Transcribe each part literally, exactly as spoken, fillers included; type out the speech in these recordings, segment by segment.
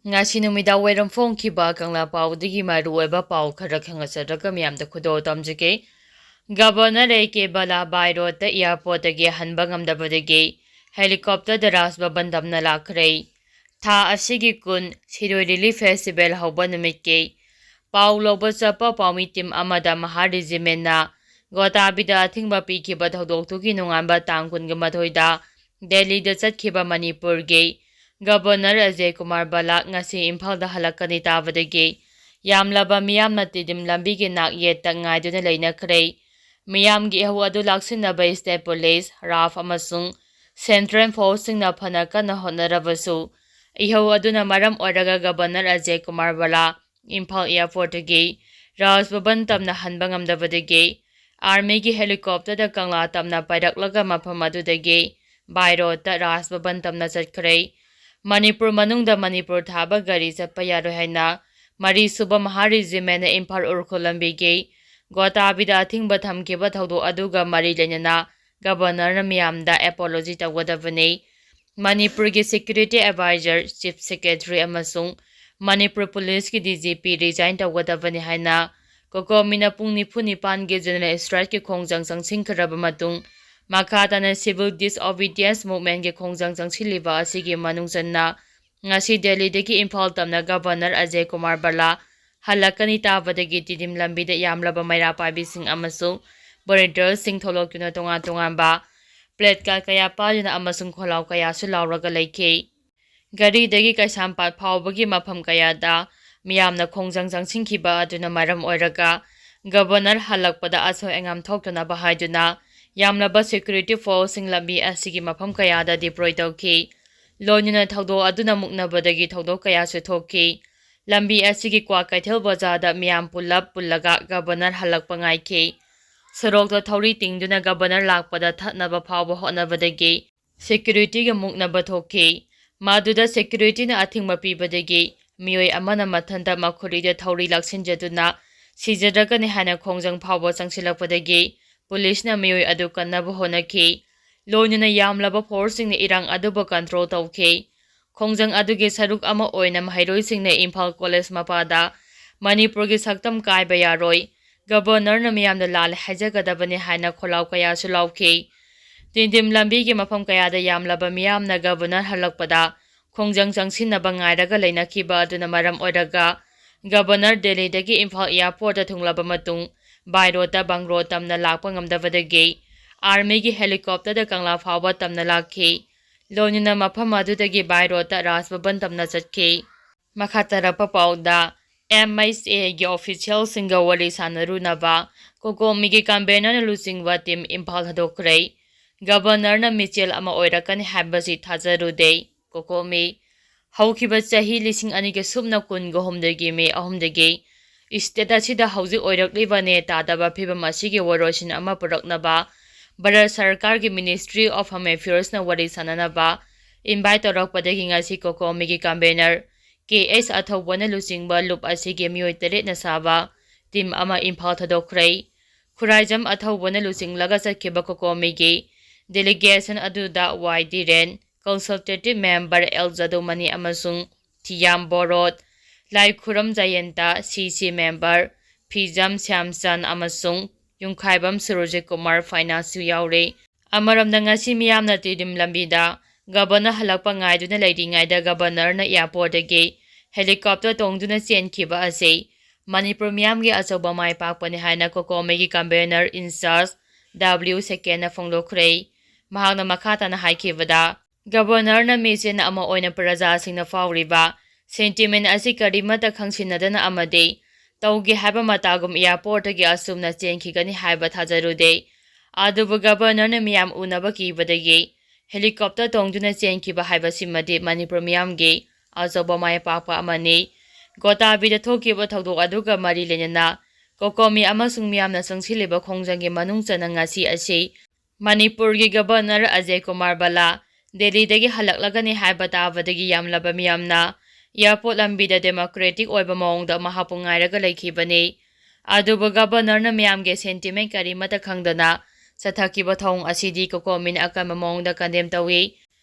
ꯉꯁꯤ ꯅꯨꯃꯤꯗꯥꯡ ꯋꯥꯏꯔꯝ ꯐꯣꯡꯈꯤꯕ ꯀꯪꯂꯥ ꯄꯥꯎꯗꯒꯤ ꯃꯔꯨꯑꯣꯏꯕ ꯄꯥꯎ ꯈꯔ ꯈꯪꯍꯟꯖꯔꯒ ꯃꯤꯌꯥꯝꯗ ꯈꯨꯗꯣꯜ ꯇꯝꯖꯒꯦ꯫ Governor A K Bhalla by road ꯇ airport ꯇꯒꯤ ꯍꯟꯕ ꯉꯝꯗꯕꯗꯒꯤ helicopter ꯗ ꯔꯥꯖ ꯚꯕꯟ ꯇꯝꯅ ꯂꯥꯛꯈ꯭ꯔꯦ꯫ ꯊꯥ ꯑꯁꯤꯒꯤ ꯀꯨꯟ, ꯁꯤꯔꯣꯏ ꯂꯤꯂꯤ festival ꯍꯧꯕ ꯅꯨꯃꯤꯠꯀꯤ ꯄꯥꯎ ꯂꯧꯕ ꯆꯠꯄ ꯄꯥꯎꯃꯤ team ꯑꯃꯗ ꯃꯍꯥ regiment ꯅ ꯒꯣꯇꯥꯕꯤꯗ ꯑꯊꯤꯡꯕ ꯄꯤꯈꯤꯕ ꯊꯧꯗꯣꯛꯇꯨꯒꯤ ꯅꯣꯡꯉꯥꯟꯕ ꯇꯥꯡ ꯀꯨꯟꯒ ꯃꯥꯊꯣꯏꯗ ꯗꯦꯜꯂꯤꯗ ꯆꯠꯈꯤꯕ ꯃꯅꯤꯄꯨꯔꯒꯤ ꯒꯕꯔꯅꯔ ꯑꯖꯌ ꯀꯨꯃꯥꯔ ꯕꯂꯥ ꯉꯁꯤ ꯏꯝꯐꯥꯜꯗ ꯍꯜꯂꯛꯀꯅꯤ ꯇꯥꯕꯗꯒꯤ ꯌꯥꯝꯂꯕ ꯃꯤꯌꯥꯝꯅ ꯇꯤꯗꯤꯝ ꯂꯝꯕꯤꯒꯤ ꯅꯥꯛ ꯌꯦꯠꯇ ꯉꯥꯏꯗꯨꯅ ꯂꯩꯅꯈ꯭ꯔꯦ꯫ ꯃꯤꯌꯥꯝꯒꯤ ꯏꯍꯧ ꯑꯗꯨ ꯂꯥꯛꯁꯤꯟꯅꯕ state police, RAF ꯑꯃꯁꯨꯡ central force ꯁꯤꯡꯅ ꯐꯅ ꯀꯟꯅ ꯍꯣꯠꯅꯔꯕꯁꯨ, ꯏꯍꯧ ꯑꯗꯨꯅ ꯃꯔꯝ ꯑꯣꯏꯔꯒ ꯒꯕꯔꯅꯔ ꯑꯖꯌ ꯀꯨꯃꯥꯔ ꯕꯂꯥ ꯏꯝꯐꯥꯜ airport ꯇꯒꯤ ꯔꯥꯖ ꯚꯕꯟ ꯇꯝꯅ ꯍꯟꯕ ꯉꯝꯗꯕꯗꯒꯤ army ꯒꯤ helicopter ꯗ ꯀꯪꯂꯥ ꯇꯝꯅ ꯄꯥꯏꯔꯛꯂꯒ ꯃꯐꯝ ꯑꯗꯨꯗꯒꯤ by road ꯇ ꯔꯥꯖ ꯚꯕꯟ ꯇꯝꯅ ꯆꯠꯈ꯭ꯔꯦ꯫ ꯃꯅꯤꯄꯨꯔ ꯃꯅꯨꯡꯗ ꯃꯅꯤꯄꯨꯔ ꯊꯥꯕ ꯒꯥꯔꯤ ꯆꯠꯄ ꯌꯥꯔꯣꯏ ꯍꯥꯏꯅ ꯃꯔꯤꯁꯨꯕ ꯃꯍꯥ regiment ꯅ ꯏꯝꯐꯥꯜ ꯎꯈ꯭ꯔꯨꯜ ꯂꯝꯕꯤꯒꯤ ꯒꯣꯇꯥꯕꯤꯗ ꯑꯊꯤꯡꯕ ꯊꯝꯈꯤꯕ ꯊꯧꯗꯣꯛ ꯑꯗꯨꯒ ꯃꯔꯤ ꯂꯩꯅꯅ ꯒꯕꯔꯅꯔꯅ ꯃꯤꯌꯥꯝꯗ apology ꯇꯧꯒꯗꯕꯅꯤ꯫ ꯃꯅꯤꯄꯨꯔꯒꯤ security advisor, chief secretary ꯑꯃꯁꯨꯡ ꯃꯅꯤꯄꯨꯔ police ꯀꯤ DGP resign ꯇꯧꯒꯗꯕꯅꯤ ꯍꯥꯏꯅ COCOMI ꯅ ꯄꯨꯡ ꯅꯤꯐꯨ ꯅꯤꯄꯥꯟꯒꯤ general strike ꯀꯤ ꯈꯣꯡꯖꯪ ꯆꯪꯁꯤꯟꯈ꯭ꯔꯕ ꯃꯇꯨꯡ, ꯃꯈꯥ ꯇꯥꯅ civil disobedience movement ꯀꯤ ꯈꯣꯡꯖꯪ ꯆꯪꯁꯤꯜꯂꯤꯕ ꯑꯁꯤꯒꯤ ꯃꯅꯨꯡ ꯆꯟꯅ ꯉꯁꯤ ꯗꯦꯜꯂꯤꯗꯒꯤ ꯏꯝꯐꯥꯜ ꯇꯝꯅ ꯒꯕꯔꯅꯔ ꯑꯖꯌ ꯀꯨꯃꯥꯔ ꯕꯂꯥ ꯍꯜꯂꯛꯀꯅꯤ ꯇꯥꯕꯗꯒꯤ ꯇꯤꯗꯤꯝ ꯂꯝꯕꯤꯗ ꯌꯥꯝꯂꯕ ꯃꯩꯔꯥ ꯄꯥꯏꯕꯤꯁꯤꯡ ꯑꯃꯁꯨꯡ volunteer ꯁꯤꯡ ꯊꯣꯛꯂꯛꯇꯨꯅ ꯇꯣꯉꯥꯟ ꯇꯣꯉꯥꯟꯕ placard ꯀꯌꯥ ꯄꯥꯏꯗꯨꯅ ꯑꯃꯁꯨꯡ ꯈꯣꯜꯂꯥꯎ ꯀꯌꯥꯁꯨ ꯂꯥꯎꯔꯒ ꯂꯩꯈꯤ꯫ ꯒꯥꯔꯤꯗꯒꯤ ꯀꯩꯁꯥꯝꯄꯥꯠ ꯐꯥꯎꯕꯒꯤ ꯃꯐꯝ ꯀꯌꯥꯗ ꯃꯤꯌꯥꯝꯅ ꯈꯣꯡꯖꯪ ꯆꯪꯁꯤꯟꯈꯤꯕ ꯑꯗꯨꯅ ꯃꯔꯝ ꯑꯣꯏꯔꯒ ꯒꯕꯔꯅꯔ ꯍꯜꯂꯛꯄꯗ ꯑꯁꯣꯏ ꯑꯉꯥꯝ ꯊꯣꯛꯇꯅꯕ ꯍꯥꯏꯗꯨꯅ ꯌꯥꯝꯂꯕ security force ꯁꯤꯡ ꯂꯝꯕꯤ ꯑꯁꯤꯒꯤ ꯃꯐꯝ ꯀꯌꯥꯗ deploy ꯇꯧꯈꯤ꯫ ꯂꯣꯏꯅꯅ ꯊꯧꯗꯣꯛ ꯑꯗꯨꯅ ꯃꯨꯛꯅꯕꯗꯒꯤ ꯊꯧꯗꯣꯛ ꯀꯌꯥꯁꯨ ꯊꯣꯛꯈꯤ꯫ ꯂꯝꯕꯤ ꯑꯁꯤꯒꯤ ꯀ꯭ꯋꯥꯀꯩꯊꯦꯜ ꯕꯖꯥꯔꯗ ꯃꯤꯌꯥꯝ ꯄꯨꯜꯂꯞ ꯄꯨꯜꯂꯒ ꯒꯕꯔꯅꯔ ꯍꯜꯂꯛꯄ ꯉꯥꯏꯈꯤ꯫ ꯁꯣꯔꯣꯛꯇ ꯊꯧꯔꯤ ꯇꯤꯡꯗꯨꯅ ꯒꯕꯔꯅꯔ ꯂꯥꯛꯄꯗ ꯊꯠꯅꯕ ꯐꯥꯎꯕ ꯍꯣꯠꯅꯕꯗꯒꯤ security ꯒ ꯃꯨꯛꯅꯕ ꯊꯣꯛꯈꯤ꯫ ꯃꯗꯨꯗ security ꯅ ꯑꯊꯤꯡꯕ ꯄꯤꯕꯗꯒꯤ ꯃꯤꯑꯣꯏ ꯑꯃꯅ ꯃꯊꯟꯇ ꯃꯈꯨꯔꯤꯗ ꯊꯧꯔꯤ ꯂꯥꯛꯁꯤꯟꯖꯗꯨꯅ ꯁꯤꯖꯔꯒꯅꯤ ꯍꯥꯏꯅ ꯈꯣꯡꯖꯪ ꯐꯥꯎꯕ ꯆꯪꯁꯤꯜꯂꯛꯄꯗꯒꯤ police ꯅ ꯃꯤꯑꯣꯏ ꯑꯗꯨ ꯀꯟꯅꯕ ꯍꯣꯠꯅꯈꯤ꯫ ꯂꯣꯏꯅꯅ ꯌꯥꯝꯂꯕ force ꯁꯤꯡꯅ ꯏꯔꯥꯡ ꯑꯗꯨꯕꯨ control ꯇꯧꯈꯤ꯫ ꯈꯣꯡꯖꯪ ꯑꯗꯨꯒꯤ ꯁꯔꯨꯛ ꯑꯃ ꯑꯣꯏꯅ ꯃꯍꯩꯔꯣꯏꯁꯤꯡꯅ ꯏꯝꯐꯥꯜ ꯀꯣꯂꯦꯖ ꯃꯄꯥꯗ "ꯃꯅꯤꯄꯨꯔꯒꯤ ꯁꯛꯇꯝ ꯀꯥꯏꯕ ꯌꯥꯔꯣꯏ, ꯒꯕꯔꯅꯔꯅ ꯃꯤꯌꯥꯝꯅ ꯂꯥꯜꯂꯦ ꯍꯥꯏꯖꯒꯗꯕꯅꯤ" ꯍꯥꯏꯅ ꯈꯣꯜꯂꯥꯎ ꯀꯌꯥꯁꯨ ꯂꯥꯎꯈꯤ꯫ ꯇꯤꯗꯤꯝ ꯂꯝꯕꯤꯒꯤ ꯃꯐꯝ ꯀꯌꯥꯗ ꯌꯥꯝꯂꯕ ꯃꯤꯌꯥꯝꯅ ꯒꯕꯔꯅꯔ ꯍꯜꯂꯛꯄꯗ ꯈꯣꯡꯖꯪ ꯆꯪꯁꯤꯟꯅꯕ ꯉꯥꯏꯔꯒ ꯂꯩꯅꯈꯤꯕ ꯑꯗꯨꯅ ꯃꯔꯝ ꯑꯣꯏꯔꯒ ꯒꯕꯔꯅꯔ ꯗꯦꯜꯂꯤꯗꯒꯤ ꯏꯝꯐꯥꯜ ꯑꯦꯌꯥꯔꯄꯣꯔꯠꯇ ꯊꯨꯡꯂꯕ ꯃꯇꯨꯡ by roadꯇ ꯕꯪꯒ꯭ꯂꯣ ꯇꯝꯅ ꯂꯥꯛꯄ ꯉꯝꯗꯕꯗꯒꯤ ꯑꯥꯔꯃꯤꯒꯤ ꯍꯦꯂꯤꯀꯣꯞꯇꯔꯗ ꯀꯪꯂꯥ ꯐꯥꯎꯕ ꯇꯝꯅ ꯂꯥꯛꯈꯤ꯫ ꯂꯣꯏꯅꯅ ꯃꯐꯝ ꯑꯗꯨꯗꯒꯤ by roadꯇ ꯔꯥꯖ ꯚꯕꯟ ꯇꯝꯅ ꯆꯠꯈꯤ꯫ ꯃꯈꯥ ꯇꯥꯔꯛꯄ ꯄꯥꯎꯗ, ꯑꯦꯝ ꯑꯩꯆ ꯑꯦꯒꯤ ꯑꯣꯐꯤꯁꯤꯌꯦꯜꯁꯤꯡꯒ ꯋꯥꯔꯤ ꯁꯥꯟꯅꯔꯨꯅꯕ ꯀꯣꯀꯣꯃꯤꯒꯤ ꯀꯟꯚꯦꯅꯔꯅ ꯂꯨꯆꯤꯡꯕ ꯇꯤꯝ ꯏꯝꯐꯥꯜ ꯊꯥꯗꯣꯛꯈ꯭ꯔꯦ꯫ ꯒꯕꯔꯅꯔꯅ ꯃꯤꯆꯦꯜ ꯑꯃ ꯑꯣꯏꯔꯛꯀꯅꯤ ꯍꯥꯏꯕꯁꯤ ꯊꯥꯖꯔꯨꯗꯦ꯫ ꯀꯣꯀꯣꯃꯤ꯫ ꯍꯧꯈꯤꯕ ꯆꯍꯤ ꯂꯤꯁꯤꯡ ꯑꯅꯤꯒ ꯁꯨꯞꯅ ꯀꯨꯟꯒ ꯍꯨꯝꯗꯣꯏꯒꯤ ꯃꯦ ꯑꯍꯨꯝꯗꯒꯤ ꯁ꯭ꯇꯦꯠ ꯑꯁꯤꯗ ꯍꯧꯖꯤꯛ ꯑꯣꯏꯔꯛꯂꯤꯕ ꯅꯦ ꯇꯥꯗꯕ ꯐꯤꯕꯝ ꯑꯁꯤꯒꯤ ꯋꯥꯔꯣꯏꯁꯤꯟ ꯑꯃ ꯄꯨꯔꯛꯅꯕ ꯚꯥꯔꯠ ꯁꯔꯀꯥꯔꯒꯤ Ministry of Home Affairsꯅ ꯋꯥꯔꯤ ꯁꯥꯟꯅꯅꯕ ꯏꯟꯚꯥꯏꯠ ꯇꯧꯔꯛꯄꯗꯒꯤ ꯉꯁꯤ ꯀꯣꯀꯣꯃꯤꯒꯤ ꯀꯟꯚꯦꯅꯔ ꯀꯦ ꯑꯦꯁ ꯑꯊꯧꯕꯅ ꯂꯨꯆꯤꯡꯕ ꯂꯨꯞ ꯑꯁꯤꯒꯤ ꯃꯤꯑꯣꯏ ꯇꯔꯦꯠꯅ ꯁꯥꯕ ꯇꯤꯝ ꯑꯃ ꯏꯝꯐꯥꯜ ꯊꯥꯗꯣꯛꯈ꯭ꯔꯦ꯫ ꯈꯨꯔꯥꯏꯖꯝ ꯑꯊꯧꯕꯅ ꯂꯨꯆꯤꯡꯂꯒ ꯆꯠꯈꯤꯕ ꯀꯣꯀꯣꯃꯤꯒꯤ ꯗꯦꯂꯤꯒꯦꯁꯟ ꯑꯗꯨꯗ ꯋꯥꯏ ꯗꯤꯔꯦꯟ, ꯀꯟꯁꯜꯇꯦꯇꯤꯚ ꯃꯦꯝꯕꯔ ꯑꯦꯜ ꯖꯗꯨꯃꯅꯤ ꯑꯃꯁꯨꯡ ꯊꯤꯌꯥꯝ ꯕꯣꯔꯣꯠ, ꯂꯥꯏꯈꯨꯔꯝ ꯖꯌꯟꯇ, ꯁꯤ ꯁꯤ ꯃꯦꯝꯕꯔ ꯐꯤꯖꯝ ꯁ꯭ꯌꯥꯝꯆꯟ ꯑꯃꯁꯨꯡ ꯌꯨꯝꯈꯥꯏꯕꯝ ꯁꯨꯔꯖꯤꯠ ꯀꯨꯃꯥꯔ ꯐꯥꯏꯅꯥꯟꯁꯁꯨ ꯌꯥꯎꯔꯤ꯫ ꯑꯃꯔꯣꯝꯗ, ꯉꯁꯤ ꯃꯤꯌꯥꯝꯅ ꯇꯤꯗꯤꯝ ꯂꯝꯕꯤꯗ ꯒꯕꯔꯅꯔ ꯍꯜꯂꯛꯄ ꯉꯥꯏꯗꯨꯅ ꯂꯩꯔꯤꯉꯩꯗ ꯒꯕꯔꯅꯔꯅ ꯑꯦꯌꯥꯔꯄꯣꯔꯠꯇꯒꯤ ꯍꯦꯂꯤꯀꯣꯞꯇꯔ ꯇꯣꯡꯗꯨꯅ ꯆꯦꯟꯈꯤꯕ ꯑꯁꯤ ꯃꯅꯤꯄꯨꯔ ꯃꯤꯌꯥꯝꯒꯤ ꯑꯆꯧꯕ ꯃꯥꯏ ꯄꯥꯛꯄꯅꯤ ꯍꯥꯏꯅ ꯀꯣꯀꯣꯃꯤꯒꯤ ꯀꯟꯚꯦꯅꯔ ꯏꯟꯆꯥꯔꯖ ꯗꯕ꯭ꯂꯤꯎ ꯁꯦꯀꯦꯟꯅ ꯐꯣꯡꯗꯣꯛꯈ꯭ꯔꯦ꯫ ꯃꯍꯥꯛꯅ ꯃꯈꯥ ꯇꯥꯅ ꯍꯥꯏꯈꯤꯕꯗ, ꯒꯕꯔꯅꯔꯅ ꯃꯤꯆꯦꯟ ꯑꯃ ꯑꯣꯏꯅ ꯄ꯭ꯔꯖꯥꯁꯤꯡꯅ ꯐꯥꯎꯔꯤꯕ ꯁꯦꯟꯇꯤꯃꯦꯟ ꯑꯁꯤ ꯀꯔꯤꯃꯠꯇ ꯈꯪꯁꯤꯟꯅꯗꯅ ꯑꯃꯗꯤ ꯇꯧꯒꯦ ꯍꯥꯏꯕ ꯃꯇꯥꯒꯨꯝ ꯑꯦꯌꯥꯔꯄꯣꯔꯠꯇꯒꯤ ꯑꯁꯨꯝꯅ ꯆꯦꯟꯈꯤꯒꯅꯤ ꯍꯥꯏꯕ ꯊꯥꯖꯔꯨꯗꯦ꯫ ꯑꯗꯨꯕꯨ ꯒꯕꯔꯅꯔꯅ ꯃꯤꯌꯥꯝ ꯎꯅꯕ ꯀꯤꯕꯗꯒꯤ ꯍꯦꯂꯤꯀꯣꯞꯇꯔ ꯇꯣꯡꯗꯨꯅ ꯆꯦꯟꯈꯤꯕ ꯍꯥꯏꯕꯁꯤꯃꯗꯤ ꯃꯅꯤꯄꯨꯔ ꯃꯤꯌꯥꯝꯒꯤ ꯑꯆꯧꯕ ꯃꯥꯏ ꯄꯥꯛꯄ ꯑꯃꯅꯤ꯫ ꯒꯣꯇꯥꯕꯤꯗ ꯊꯣꯛꯈꯤꯕ ꯊꯧꯗꯣꯛ ꯑꯗꯨꯒ ꯃꯔꯤ ꯂꯩꯅꯅ ꯀꯣꯀꯣꯃꯤ ꯑꯃꯁꯨꯡ ꯃꯤꯌꯥꯝꯅ ꯆꯪꯁꯤꯜꯂꯤꯕ ꯈꯣꯡꯖꯪꯒꯤ ꯃꯅꯨꯡ ꯆꯟꯅ ꯉꯁꯤ ꯑꯁꯤ ꯃꯅꯤꯄꯨꯔꯒꯤ ꯒꯕꯔꯅꯔ ꯑꯖꯌ ꯀꯨꯃꯥꯔ ꯕꯂꯥ ꯗꯦꯜꯂꯤꯗꯒꯤ ꯍꯜꯂꯛꯂꯒꯅꯤ ꯍꯥꯏꯕ ꯇꯥꯕꯗꯒꯤ ꯌꯥꯝꯂꯕ ꯃꯤꯌꯥꯝꯅ ꯑꯦꯌꯥꯔꯄꯣꯔꯠ ꯂꯝꯕꯤꯗ ꯗꯦꯃꯣꯀ꯭ꯔꯦꯇꯤꯛ ꯑꯣꯏꯕ ꯃꯑꯣꯡꯗ ꯃꯍꯥꯛꯄꯨ ꯉꯥꯏꯔꯒ ꯂꯩꯈꯤꯕꯅꯤ꯫ ꯑꯗꯨꯕꯨ ꯒꯕꯔꯅꯔꯅ ꯃꯤꯌꯥꯝꯒꯤ ꯁꯦꯟꯇꯤꯃꯦꯟ ꯀꯔꯤꯃꯠꯇ ꯈꯪꯗꯅ ꯆꯠꯊꯈꯤꯕ ꯊꯧꯑꯣꯡ ꯑꯁꯤꯗꯤ ꯀꯣꯀꯣꯃꯤꯅ ꯑꯀꯟꯕ ꯃꯑꯣꯡꯗ ꯀꯟꯗꯦꯝ ꯇꯧꯏ꯫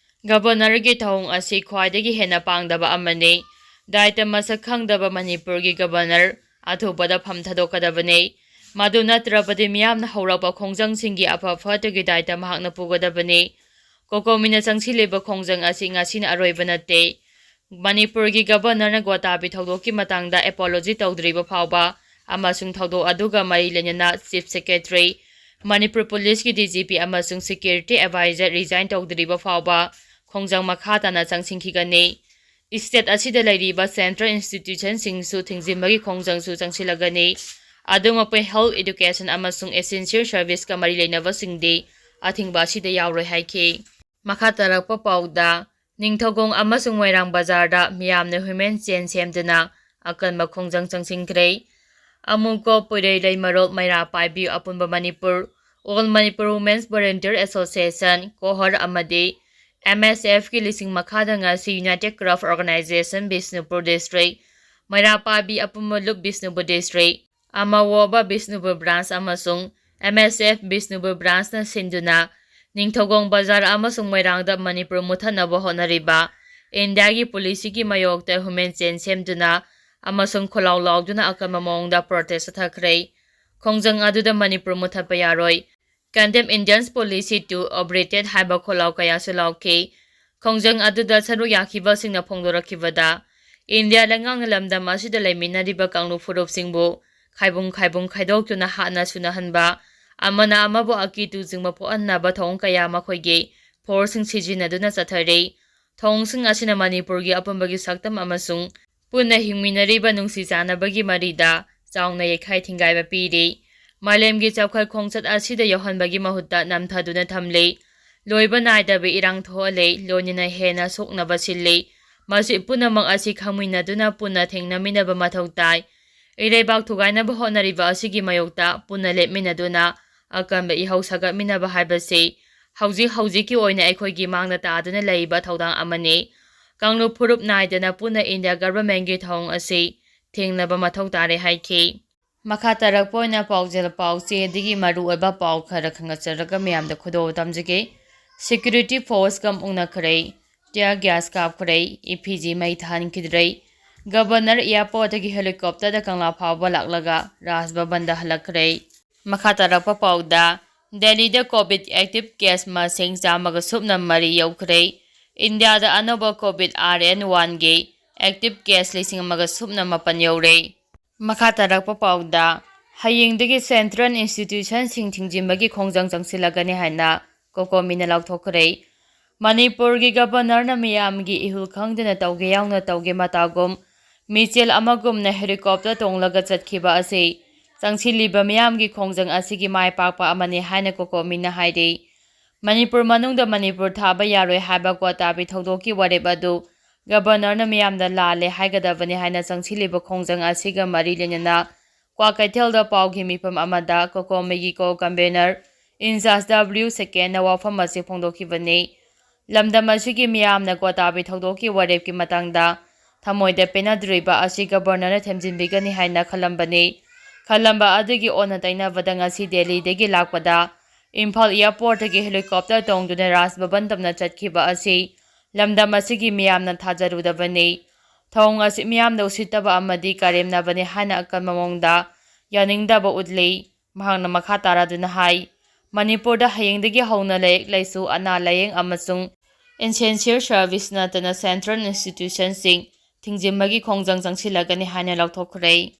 ꯒꯕꯔꯅꯔꯒꯤ ꯊꯧꯑꯣꯡ ꯑꯁꯤ ꯈ꯭ꯋꯥꯏꯗꯒꯤ ꯍꯦꯟꯅ ꯄꯥꯡꯗꯕ ꯑꯃꯅꯤ꯫ ꯗꯥꯏꯇ ꯃꯁꯛ ꯈꯪꯗꯕ ꯃꯅꯤꯄꯨꯔꯒꯤ ꯒꯕꯔꯅꯔ ꯑꯊꯨꯕꯗ ꯐꯝ ꯊꯥꯗꯣꯛꯀꯗꯕꯅꯤ꯫ ꯃꯗꯨ ꯅꯠꯇ꯭ꯔꯕꯗꯤ ꯃꯤꯌꯥꯝꯅ ꯍꯧꯔꯛꯄ ꯈꯣꯡꯖꯪꯁꯤꯡꯒꯤ ꯑꯐ ꯐꯠꯇꯒꯤ ꯗꯥꯏꯇ ꯃꯍꯥꯛꯅ ꯄꯨꯒꯗꯕꯅꯤ꯫ ꯀꯣꯀꯣꯃꯤꯅ ꯆꯪꯁꯤꯜꯂꯤꯕ ꯈꯣꯡꯖꯪ ꯑꯁꯤ ꯉꯁꯤꯅ ꯑꯔꯣꯏꯕ ꯅꯠꯇꯦ꯫ ꯃꯅꯤꯄꯨꯔꯒꯤ ꯒꯕꯔꯅꯔꯅ ꯒꯣꯇꯥꯕꯤ ꯊꯧꯗꯣꯛꯀꯤ ꯃꯇꯥꯡꯗ ꯑꯦꯄꯣꯂꯣꯖꯤ ꯇꯧꯗ꯭ꯔꯤꯕ ꯐꯥꯎꯕ ꯑꯃꯁꯨꯡ ꯊꯧꯗꯣꯛ ꯑꯗꯨꯒ ꯃꯔꯤ ꯂꯩꯅꯅ ꯆꯤꯐ ꯁꯦꯀ꯭ꯔꯦꯇꯔꯤ, ꯃꯅꯤꯄꯨꯔ ꯄꯨꯂꯤꯁꯀꯤ ꯗꯤ ꯖꯤ ꯄꯤ ꯑꯃꯁꯨꯡ ꯁꯦꯀ꯭ꯌꯨꯔꯤꯇꯤ ꯑꯦꯗꯚꯥꯏꯖꯔ ꯔꯤꯖꯥꯏꯟ ꯇꯧꯗ꯭ꯔꯤꯕ ꯐꯥꯎꯕ ꯈꯣꯡꯖꯪ ꯃꯈꯥ ꯇꯥꯅ ꯆꯪꯁꯤꯟꯈꯤꯒꯅꯤ꯫ ꯁ꯭ꯇꯦꯠ ꯑꯁꯤꯗ ꯂꯩꯔꯤꯕ ꯁꯦꯟꯇ꯭ꯔꯦꯜ ꯏꯟꯁꯇꯤꯇ꯭ꯌꯨꯁꯟꯁꯤꯡꯁꯨ ꯊꯤꯡꯖꯤꯟꯕꯒꯤ ꯈꯣꯡꯖꯪꯁꯨ ꯆꯪꯁꯤꯜꯂꯒꯅꯤ꯫ ꯑꯗꯨꯃꯛꯄꯨ ꯍꯦꯜꯊ, ꯏꯗꯨꯀꯦꯁꯟ ꯑꯃꯁꯨꯡ ꯑꯦꯁꯦꯟꯁꯤꯌꯦꯜ ꯁꯔꯚꯤꯁꯀ ꯃꯔꯤ ꯂꯩꯅꯕꯁꯤꯡꯗꯤ ꯑꯊꯤꯡꯕ ꯑꯁꯤꯗ ꯌꯥꯎꯔꯣꯏ ꯍꯥꯏꯈꯤ꯫ ꯃꯈꯥ ꯇꯥꯔꯛꯄ ꯄꯥꯎꯗ, ꯅꯤꯡꯊꯧꯈꯣꯡ ꯑꯃꯁꯨꯡ ꯃꯣꯏꯔꯥꯡ ꯕꯖꯥꯔꯗ ꯃꯤꯌꯥꯝꯅ ꯍ꯭ꯌꯨꯃꯦꯟ ꯆꯦꯟ ꯁꯦꯝꯗꯨꯅ ꯑꯀꯟꯕ ꯈꯣꯡꯖꯪ ꯆꯪꯁꯤꯟꯈ꯭ꯔꯦ꯫ ꯑꯃꯨꯀꯣ ꯄꯨꯔꯩ ꯂꯩꯃꯔꯣꯜ ꯃꯩꯔꯥ ꯄꯥꯏꯕꯤ ꯑꯄꯨꯟꯕ Manipur, All Manipur Women's Volunteer Association, ꯀꯣꯍꯔ ꯑꯃꯗꯤ ꯑꯦꯝ ꯑꯦꯁ ꯑꯦꯐꯀꯤ ꯂꯤꯁꯤꯡ ꯃꯈꯥꯗ ꯉꯁꯤ United Craft Organization Bishnupur district, ꯃꯩꯔꯥ ꯄꯥꯏꯕꯤ ꯑꯄꯨꯟꯕ ꯂꯨꯞ ꯕꯤꯁꯅꯨꯄꯨꯔ ꯗꯤꯁꯇ꯭ꯔꯤꯛ, ꯑꯃꯋꯣꯕ ꯕꯤꯁꯅꯨꯄꯨꯔ ꯕ꯭ꯔꯥꯟꯁ ꯑꯃꯁꯨꯡ ꯑꯦꯝ ꯑꯦꯁ ꯑꯦꯐ ꯕꯤꯁꯅꯨꯄꯨꯔ ꯕ꯭ꯔꯥꯟꯁꯅ ꯁꯤꯟꯗꯨꯅ ꯅꯤꯡꯊꯧꯈꯣꯡ ꯕꯖꯥꯔ ꯑꯃꯁꯨꯡ ꯃꯣꯏꯔꯥꯡꯗ ꯃꯅꯤꯄꯨꯔ ꯃꯨꯠꯊꯠꯅꯕ ꯍꯣꯠꯅꯔꯤꯕ ꯏꯟꯗꯤꯌꯥꯒꯤ ꯄꯨꯂꯤꯁꯁꯤꯒꯤ ꯃꯥꯌꯣꯛꯇ ꯍ꯭ꯌꯨꯃꯦꯟ ꯆꯦꯟ ꯁꯦꯝꯗꯨꯅ ꯑꯃꯁꯨꯡ ꯈꯣꯜꯂꯥꯎ ꯂꯥꯎꯗꯨꯅ ꯑꯀꯟꯕ ꯃꯑꯣꯡꯗ ꯄ꯭ꯔꯣꯇꯦꯁ ꯆꯠꯊꯈ꯭ꯔꯦ꯫ ꯈꯣꯡꯖꯪ ꯑꯗꯨꯗ ꯃꯅꯤꯄꯨꯔ ꯃꯨꯠꯊꯠꯄ ꯌꯥꯔꯣꯏ, Condemn India's policy to obliterate ꯍꯥꯏꯕ ꯈꯣꯜꯂꯥꯎ ꯀꯌꯥꯁꯨ ꯂꯥꯎꯈꯤ꯫ ꯈꯣꯡꯖꯪ ꯑꯗꯨꯗ ꯁꯔꯨꯛ ꯌꯥꯈꯤꯕꯁꯤꯡꯅ ꯐꯣꯡꯗꯣꯔꯛꯈꯤꯕꯗ, ꯏꯟꯗꯤꯌꯥ ꯂꯩꯉꯥꯛꯅ ꯂꯝꯗꯝ ꯑꯁꯤꯗ ꯂꯩꯃꯤꯟꯅꯔꯤꯕ ꯀꯥꯡꯂꯨꯞ ꯐꯨꯔꯨꯞꯁꯤꯡꯕꯨ ꯈꯥꯏꯕꯨꯡ ꯈꯥꯏꯕꯨꯡ ꯈꯥꯏꯗꯣꯛꯇꯨꯅ ꯍꯥꯠꯅ ꯁꯨꯅꯍꯟꯕ ꯑꯃꯅ ꯑꯃꯕꯨ ꯑꯀꯤ ꯇꯨꯖꯤꯡꯕ ꯄꯣꯛꯍꯟꯅꯕ ꯊꯧꯑꯣꯡ ꯀꯌꯥ ꯃꯈꯣꯏꯒꯤ ꯐꯣꯔꯁꯁꯤꯡ ꯁꯤꯖꯤꯟꯅꯗꯨꯅ ꯆꯠꯊꯔꯤ꯫ ꯊꯧꯑꯣꯡꯁꯤꯡ ꯑꯁꯤꯅ ꯃꯅꯤꯄꯨꯔꯒꯤ ꯑꯄꯨꯟꯕꯒꯤ ꯁꯛꯇꯝ ꯑꯃꯁꯨꯡ ꯄꯨꯟꯅ ꯍꯤꯡꯃꯤꯟꯅꯔꯤꯕ ꯅꯨꯡꯁꯤ ꯆꯥꯟꯅꯕꯒꯤ ꯃꯔꯤꯗ ꯆꯥꯎꯅ ꯌꯩꯈꯥꯏ ꯊꯤꯡꯒꯥꯏꯕ ꯄꯤꯔꯤ꯫ ꯃꯥꯂꯦꯝꯒꯤ ꯆꯥꯎꯈꯠ ꯈꯣꯡꯆꯠ ꯑꯁꯤꯗ ꯌꯧꯍꯟꯕꯒꯤ ꯃꯍꯨꯠꯇ ꯅꯝꯊꯗꯨꯅ ꯊꯝꯂꯤ꯫ ꯂꯣꯏꯕ ꯅꯥꯏꯗꯕ ꯏꯔꯥꯡ ꯊꯣꯛꯍꯜꯂꯤ, ꯂꯣꯏꯅꯅ ꯍꯦꯟꯅ ꯁꯣꯛꯅꯕ ꯁꯤꯜꯂꯤ꯫ ꯃꯁꯤ ꯄꯨꯝꯅꯃꯛ ꯑꯁꯤ ꯈꯪꯃꯤꯟꯅꯗꯨꯅ ꯄꯨꯟꯅ ꯊꯦꯡꯅꯃꯤꯟꯅꯕ ꯃꯊꯧ ꯇꯥꯏ꯫ ꯏꯔꯩꯕꯥꯛ ꯊꯨꯒꯥꯏꯅꯕ ꯍꯣꯠꯅꯔꯤꯕ ꯑꯁꯤꯒꯤ ꯃꯥꯌꯣꯛꯇ ꯄꯨꯟꯅ ꯂꯦꯞꯃꯤꯟꯅꯗꯨꯅ ꯑꯀꯟꯕ ꯏꯍꯧ ꯁꯥꯒꯠꯃꯤꯟꯅꯕ ꯍꯥꯏꯕꯁꯤ ꯍꯧꯖꯤꯛ ꯍꯧꯖꯤꯛꯀꯤ ꯑꯣꯏꯅ ꯑꯩꯈꯣꯏꯒꯤ ꯃꯥꯡꯗ ꯇꯥꯗꯨꯅ ꯂꯩꯔꯤꯕ ꯊꯧꯗꯥꯡ ꯑꯃꯅꯤ꯫ ꯀꯥꯡꯂꯨꯞ ꯐꯨꯔꯨꯞ ꯅꯥꯏꯗꯅ ꯄꯨꯟꯅ ꯏꯟꯗꯤꯌꯥ ꯒꯚꯔꯟꯃꯦꯟꯒꯤ ꯊꯧꯑꯣꯡ ꯑꯁꯤ ꯊꯦꯡꯅꯕ ꯃꯊꯧ ꯇꯥꯔꯦ ꯍꯥꯏꯈꯤ꯫ ꯃꯈꯥ ꯇꯥꯔꯛꯄ ꯑꯣꯏꯅ ꯄꯥꯎꯖꯦꯜ ꯄꯥꯎꯆꯦ ꯑꯗꯒꯤ ꯃꯔꯨꯑꯣꯏꯕ ꯄꯥꯎ ꯈꯔ ꯈꯪꯒꯠꯆꯔꯒ ꯃꯌꯥꯝꯗ ꯈꯨꯗꯣꯜ ꯇꯝꯖꯒꯦ꯫ Security force ꯀꯝ ꯎꯪꯅꯈ꯭ꯔꯦ꯫ Tear gas ꯀꯥꯞꯈ꯭ꯔꯦ꯫ ꯏꯐꯤꯖꯤ ꯃꯩ ꯊꯥꯍꯟꯈꯤꯗ꯭ꯔꯦ꯫ Governor airport ꯇꯒꯤ helicopter ꯗ ꯀꯪꯂꯥ ꯐꯥꯎꯕ ꯂꯥꯛꯂꯒ ꯔꯥꯖ ꯚꯕꯟꯗ ꯍꯜꯂꯛꯈ꯭ꯔꯦ꯫ ꯃꯈꯥ ꯇꯥꯔꯛꯄ ꯄꯥꯎꯗ, ꯗꯦꯜꯂꯤꯗ COVID active case ꯃꯁꯤꯡ ꯆꯥꯝꯃꯒ ꯁꯨꯞꯅ ꯃꯔꯤ ꯌꯧꯈ꯭ꯔꯦ꯫ ꯏꯟꯗꯤꯌꯥꯗ ꯑꯅꯧꯕ COVID R N one ꯒꯤ active case ꯂꯤꯁꯤꯡ ꯑꯃꯒ ꯁꯨꯞꯅ ꯃꯥꯄꯟ ꯌꯧꯔꯦ꯫ ꯃꯈꯥ ꯇꯥꯔꯛꯄ ꯄꯥꯎꯗ, ꯍꯌꯦꯡꯗꯒꯤ central institution ꯁꯤꯡ ꯊꯤꯡꯖꯤꯟꯕꯒꯤ ꯈꯣꯡꯖꯪ ꯆꯪꯁꯤꯜꯂꯒꯅꯤ ꯍꯥꯏꯅ ꯀꯣꯀꯣꯃꯤꯅ ꯂꯥꯎꯊꯣꯛꯈ꯭ꯔꯦ꯫ ꯃꯅꯤꯄꯨꯔꯒꯤ Governor ꯅ ꯃꯤꯌꯥꯝꯒꯤ ꯏꯍꯨꯜ ꯈꯪꯗꯅ ꯇꯧꯒꯦ ꯌꯥꯎꯅ ꯇꯧꯒꯦ ꯃꯇꯥꯒꯨꯝ ꯃꯤꯆꯦꯜ ꯑꯃꯒꯨꯝꯅ helicopter ꯇꯣꯡꯂꯒ ꯆꯠꯈꯤꯕ ꯑꯁꯤ ꯆꯪꯁꯤꯜꯂꯤꯕ ꯃꯤꯌꯥꯝꯒꯤ ꯈꯣꯡꯖꯪ ꯑꯁꯤꯒꯤ ꯃꯥꯏ ꯄꯥꯛꯄ ꯑꯃꯅꯤ ꯍꯥꯏꯅ ꯀꯣꯀꯣꯃꯤꯅ ꯍꯥꯏꯔꯤ꯫ ꯃꯅꯤꯄꯨꯔ ꯃꯅꯨꯡꯗ ꯃꯅꯤꯄꯨꯔ ꯊꯥꯕ ꯌꯥꯔꯣꯏ ꯍꯥꯏꯕ ꯀ꯭ꯋꯥꯇꯥꯕꯤ ꯊꯧꯗꯣꯛꯀꯤ ꯋꯥꯔꯦꯞ ꯑꯗꯨ Governor ꯅ ꯃꯤꯌꯥꯝꯗ ꯂꯥꯜꯂꯦ ꯍꯥꯏꯒꯗꯕꯅꯤ ꯍꯥꯏꯅ ꯆꯪꯁꯤꯜꯂꯤꯕ ꯈꯣꯡꯖꯪ ꯑꯁꯤꯒ ꯃꯔꯤ ꯂꯩꯅꯅ ꯀ꯭ꯋꯥꯀꯩꯊꯦꯜꯗ ꯄꯥꯎꯒꯤ ꯃꯤꯐꯝ ꯑꯃꯗ ꯀꯣꯀꯣꯃꯤꯒꯤ co-convener in charge W ꯁꯦꯀꯦꯟꯅ ꯋꯥꯐꯝ ꯑꯁꯤ ꯐꯣꯡꯗꯣꯛꯈꯤꯕꯅꯤ꯫ ꯂꯝꯗꯝ ꯑꯁꯤꯒꯤ ꯃꯤꯌꯥꯝꯅ ꯀ꯭ꯋꯥꯇꯥꯕꯤ ꯊꯧꯗꯣꯛꯀꯤ ꯋꯥꯔꯦꯞꯀꯤ ꯃꯇꯥꯡꯗ ꯊꯃꯣꯏꯗ ꯄꯦꯟꯅꯗ꯭ꯔꯤꯕ ꯑꯁꯤ Governor ꯅ ꯊꯦꯝꯖꯤꯟꯕꯤꯒꯅꯤ ꯍꯥꯏꯅ ꯈꯜꯂꯝꯕꯅꯤ꯫ ꯈꯜꯂꯝꯕ ꯑꯗꯨꯒꯤ ꯑꯣꯟꯅ ꯇꯩꯅꯕꯗ ꯉꯁꯤ ꯗꯦꯜꯂꯤꯗꯒꯤ ꯂꯥꯛꯄꯗ ꯏꯝꯐꯥꯜ airport ꯇꯒꯤ helicopter ꯇꯣꯡꯗꯨꯅ ꯔꯥꯖ ꯚꯕꯟ ꯇꯝꯅ ꯆꯠꯈꯤꯕ ꯑꯁꯤ ꯂꯝꯗꯝ ꯑꯁꯤꯒꯤ ꯃꯤꯌꯥꯝꯅ ꯊꯥꯖꯔꯨꯗꯕꯅꯤ꯫ ꯊꯧꯑꯣꯡ ꯑꯁꯤ ꯃꯤꯌꯥꯝꯗ ꯎꯁꯤꯠꯇꯕ ꯑꯃꯗꯤ ꯀꯔꯦꯝꯅꯕꯅꯤ ꯍꯥꯏꯅ ꯑꯀꯟꯕ ꯃꯑꯣꯡꯗ ꯌꯥꯅꯤꯡꯗꯕ ꯎꯠꯂꯤ꯫ ꯃꯍꯥꯛꯅ ꯃꯈꯥ ꯇꯥꯔꯗꯨꯅ ꯍꯥꯏ, ꯃꯅꯤꯄꯨꯔꯗ ꯍꯌꯦꯡꯗꯒꯤ ꯍꯧꯅ ꯂꯥꯏꯔꯤꯛ ꯂꯥꯏꯁꯨ, ꯑꯅꯥ ꯂꯥꯌꯦꯡ ꯑꯃꯁꯨꯡ essential service ꯅꯠꯇꯅ central institution ꯁꯤꯡ ꯊꯤꯡꯖꯤꯟꯕꯒꯤ ꯈꯣꯡꯖꯪ ꯆꯪꯁꯤꯜꯂꯒꯅꯤ ꯍꯥꯏꯅ ꯂꯥꯎꯊꯣꯛꯈ꯭ꯔꯦ꯫